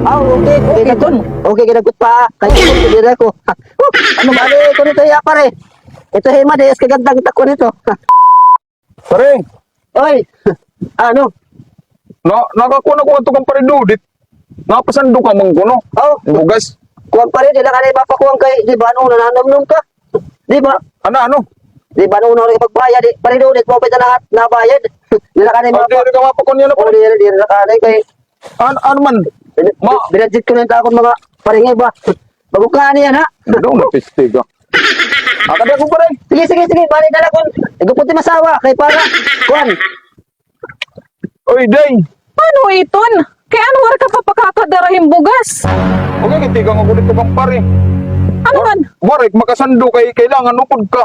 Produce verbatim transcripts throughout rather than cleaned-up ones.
Aw, okay. Okay, okay, Ton. Okay, kay dagko it paa. Kay diri ako. Ano ba? Bali, kuno ito hiya, pare. Ito hiya, Madi, kay gantang takon ito. Pare. Oy. Ano? Na, nakakuha na ko ato kan Pare Dudit. Napasando ka man kuno. Oh. Bugas. Kuwan, pare, diri na ka na mapakuha kay, di ba, ano, nananamnom ka? Di ba? Ano, ano? Di ba, ano, ano, magbayad, di, pare, Dudit, mao pa it lahat, nabayad. Diri na ka na mapa- diri ka mapakuha niya na, pare. Oh, diri, diri na ka na kay An-, ano man? Ma- binadjit ko na it akon mga paringay ba? Bago ka niyan, ha? Ano, mapiste ka. Ah, kadi ako, pare. Sige, sige, sige. Balik na lang kun igupot it im asawa. Kay para, kuwan. Oy, day. Paano iton? Kay ano, wara ka pa pakakadara hin bugas? Okay, kay tikang ako didto kan pare. Ano man? Waray makasando kay kailangan upod ka.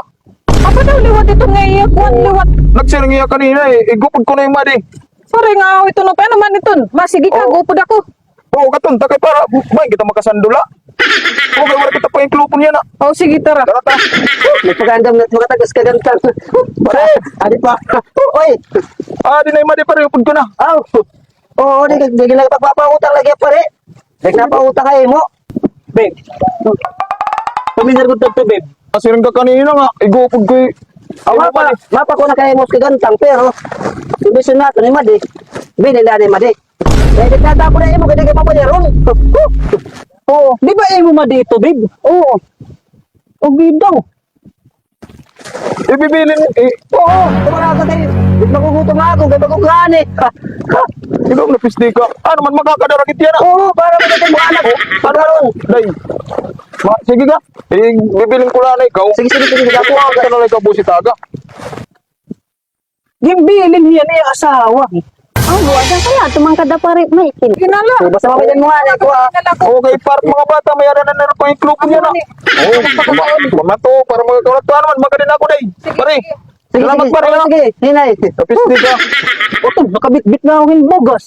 Apa daw liwat ito nga iya kuan liwat? Nagsiring iya kanina, eh. Igupod ko na hi Madi. Sorry nga, aw, ito na pa. Ano man ito? Ma, sige ka, gupod ako. Oo, katon ta kay para maayo kita makasando la. Oo, kay wala kita pa include niyan, ah. Oh, sige, tara. Tara, tara. Nagpakaandam na, makatagos ka gantang. Pare, adi pa. Oy. Ah, di na hi Madi, pare, upod ko na. Aw. Oo, di, di, di na pagpapautang lagi, pare. Nagpapautang kay mo. Babe. Pamilyar gud to, babe. Nasiring ka kanina nga, igupod ko, eh. Aw, mapa, mapa ko na kay mo si gantang, pero imbis naton ni Madi. Binila ni Madi. Kay di ka tapo na imo, kay di ka mabayaron. Oo. Di ba imo Madi ito, babe? Oo. O, bida. Ibibilin, eh, oo, tumara ka kay, magugutom na ako, kay bago ka ani. Ikaw, napiste ka. Ano man, makakadara kita yana. Oo, para maganda mo anak. Ano, ano, day. Ma, sige ka. Eh, bibilin ko la anay ikaw. Sige, sige, sige, sige. Ako, ako, ano, ikaw, busit aga. Ginbilin hiya ni asawa. Aw, buwaga kaya, tumangkad na pare, Michael. Kinala. Basta mamayan mo nga, eh, kuha. Okay, para mga bata, may ara na naman ko yung club niya na. Oo, mamato, para mga kaulatuan naman, magaling ako, day. Pare, salamat, pare, ha? Sige, hinay. Kapiste ka. Oto, nakabitbit na ako yung bugas.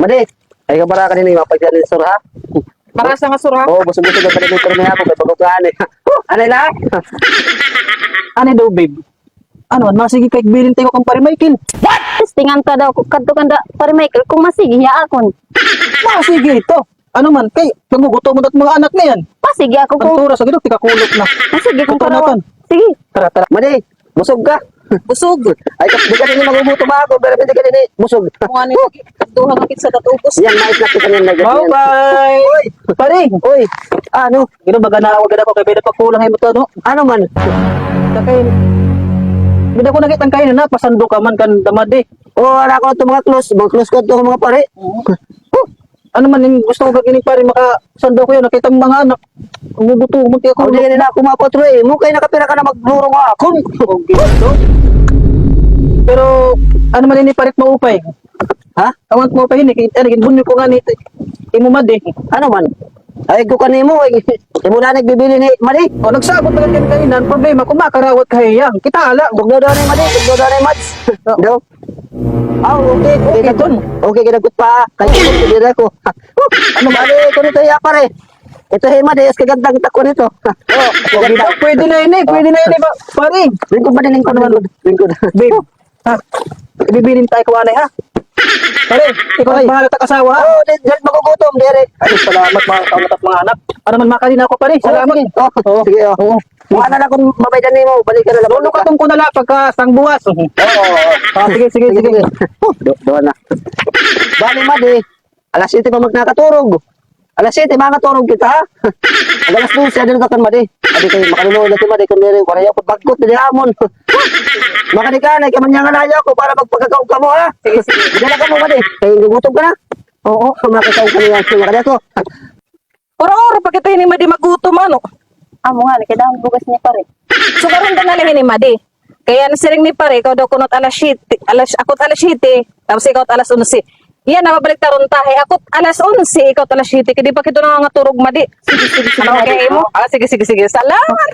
Madi, ay ka para kanina, mapagdali sur, ha? Para sa nga sur, ha? Oo, busog-busog ka kanina, pero may ako, may pagkakaan, eh. Ano lang? Ano daw, babe? Ano man, masigi kay bilin tayo kang Pare Michael. What? Testingan ka daw, kadto kanda Pare Michael, kung masigi hiya akon. Masigi ito. Ano man, kay magugutom mo dat mga anak na yan. Masigi ako kung pantura sa gidok, tikakulot na. Masigi kung karon. Sige. Tara, tara. Madi, busog ka? Busog. Ay, di ka din magugutom ako, pero di ka din busog. Kung ano yung duha nga pizza na tubos. Yan, mais na kita niyan, lagyan niyan. Bye-bye. Uy, pare. Uy, ano? Gino, baga na, wag na ako, kay pwede pagkulang mo to, ano? Ano man? Kakay, bida ko nakita ang kayo na, pasando ka man kan damadi. O, ara ko ito mga close, mga close ko ito mga pare. Oo. Ano man, gusto ko gagini pare, makasando ko yan, nakita ang mga anak. Ang guguto, munti ako. O, di ka nila ako mapatro eh. Mo kay nakapira ka na maglurong akon. Okay, so. Pero, ano man ini parit maupay? Ha? Awan ko pa ini, kay ano, ginbunyo ko nga ni imo Madi. Ano man? Ay, ko kanimo, ay, imo na nagbibili ni Madi. O, nagsabot na rin kanina, ang problema, kung makarawat ka hiya. Kita ala. Tugnaw daw ni Madi, tugnaw daw ni Mads. Daw. Ah, okay, okay, okay, Ton. Okay, kay dagko it paa. Kay diri ako. Ano ba? Bali, kuno ito hiya, pare. Ito hiya, Madi, kay gantang takon ito. O, pwede na ini, pwede na ini, pare. Lingkod, Madi, lingkod, lingkod. Babe, ha? Ibibilin tayo ko anay, ha? Pare, ikaw ang bahala tak asawa, ha? O, di, di, magugutom, diri. Ay, salamat, mga kaunat at mga anak. Ano man, makali na ako, pare. Salamat. O, sige. O, sige, o. Oo. Kung ano na, kung mabaydan nimo, balik ka na lang. Lolo ka tong kunala pagka sang buwas. Oo, oo, oo. Ah, sige, sige, sige. Sige. Do-, doon na. Bali, Madi. Alas siyete pa man nakaturog. Alas siyete, makaturog kita, ha? Ag alas dose, adi na ta kan Madi. Adi kay makaluluoy na si Madi, kun diri, waray ako, bagkot, diri amon. Makadi ka, anay, kay manyangalayo ako para magpagkakaon kamo, ha? Sige, sige. Dala kamo, Madi. Kay gugutom ka na. Oo, makakaon ka na yan. Makadi ako. Ora-ora pa kita hini Madi magutom, ano? Amo nga, kay dahon bugas niya pare. Sugaron ta na la hini Madi. Kay an siring ni pare, ikaw daw kunot alas siyete, alas, ako't alas siyete, tapos ikaw alas onse. Iya na, mabalik ta ron tahi. Ako't alas onse, ikaw alas siyete. Kay di pa kita nangangaturog, Madi. Sige, sige, sige, Madi. Okay, imo? Ah, sige, sige, sige. Salamat.